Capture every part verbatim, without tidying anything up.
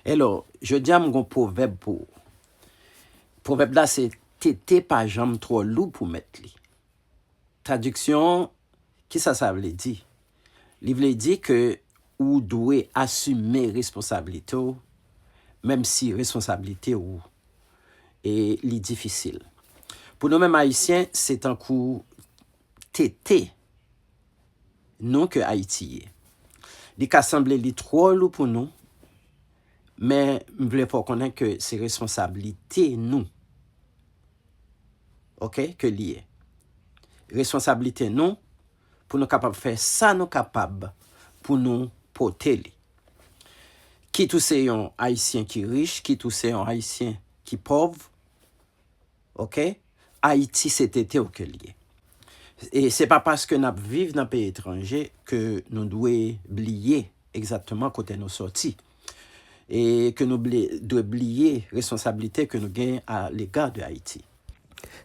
Hello, jodi a m gon pwovèb pou ou. Pwovèb la se tete pa janm twò lou pou mèt li. Tradiksyon, kisa sa vle di? Li vle di ke ou dwe asime responsablite w, menm si responsablite ou e li difisil. Pou nou menm Ayisyen, se tankou tete nou ke Ayiti ye. Li ka sanble li twò lou pou nou, men m vle fè w konnen ke se responsablite nou, oke, ke li ye. Responsablite nou pou nou kapab fè sa nou kapab pou nou pote li. Kit ou se yon Ayisyen ki rich, kit ou se yon Ayisyen ki pòv, oke? Ayiti se tete w ke l ye. E se pa paske n ap viv nan peyi etranje ke nou dwe bliye egzakteman kote nou soti. E ke nou bli- dwe bliye responsablite ke nou gen a lega de Ayiti.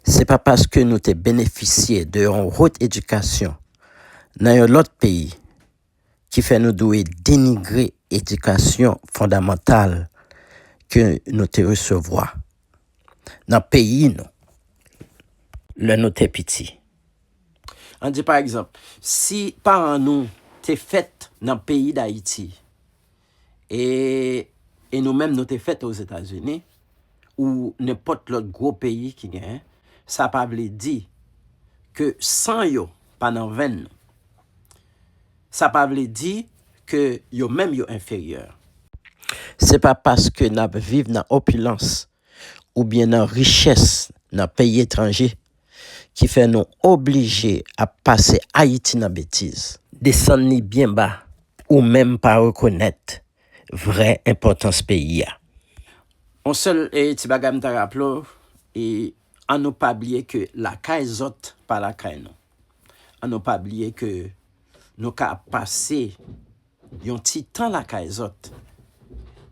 Se pa paske nou te benefisye de yon wot edikasyon nan yon lòt peyi ki fè nou dwe denigre edikasyon fondamantal ke nou te resevwa nan peyi nou lè nou te piti. Ann di pa egzanp, si paran nou te fèt nan peyi Dayiti e, e nou menm nou te fèt Ozetazini ou nenpòt lòt gwo peyi ki genyen, sa pa vle di ke san yo pa nan venn nou. Sa pa vle di ke yo menm yo enferyè. Se pa paske n ap viv nan opilans oubyen nan richès nan peyi etranje ki fè nou oblije ap pase Ayiti nan betiz. Desann li byen ba, ou menm pa rekonèt vrè enpòtans peyi a. On sèl e, ti bagay m ta raple w, e, ann nou pa bliye ke lakay zòt pa lakay nou. Ann nou pa bliye ke nou ka pase yon ti tan lakay zòt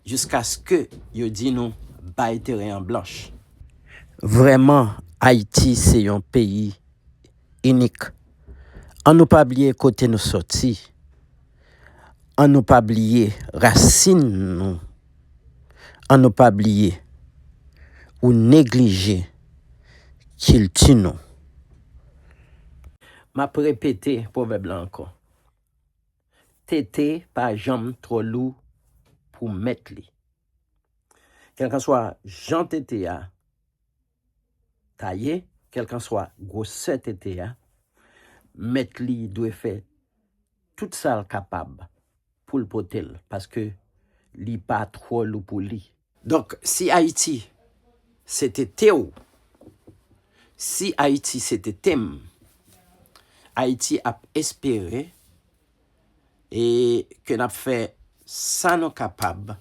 jiskaske yo di nou bay teren an blanch. Vrèman, Ayiti se yon peyi inik. Ann nou pa bliye kote nou soti. Ann nou pa bliye rasin nou. Ann nou pa bliye ou neglije kilti nou. M ap repete pwovèb la ankò. Tete pa janm twò lou pou mèt li. Kèlkanswa jan tete a ta ye, kèlkanswa gwosè tete a, mèt li dwe fè tout sa l kapab pou l pote l, paske li pa twò lou pou li. Donk, si Ayiti se tete w, si Ayiti se tete m, Ayiti ap espere e ke n ap fè sa nou kapab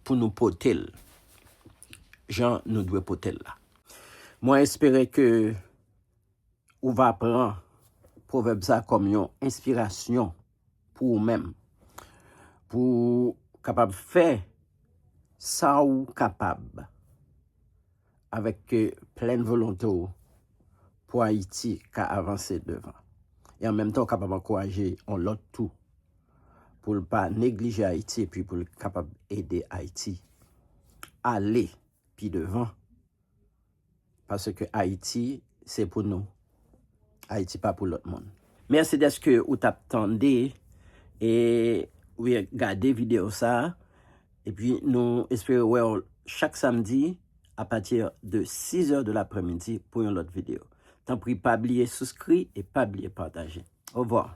pou nou pote l jan nou dwe pote l la. Mwen espere ke ou va pran pwovèb sa kòm yon enspirasyon pou ou menm, pou w kapab fè sa ou kapab avèk, euh, plèn volonte w pou Ayiti ka avanse devan. E an menm tan, w kapab ankouraje yon lòt tou pou l pa neglije Ayiti epi pou l kapab ede Ayiti ale pi devan. Paske Ayiti, se pou nou. Ayiti pa pou lòt moun. Mèsi dèske ou t ap tande e ou gade videyo sa a. Epi nou espere wè w chak samdi apati de sis è de laprèmidi pou yon lòt videyo. Tanpri, pa bliye souskri e pa bliye pataje. Ovwa.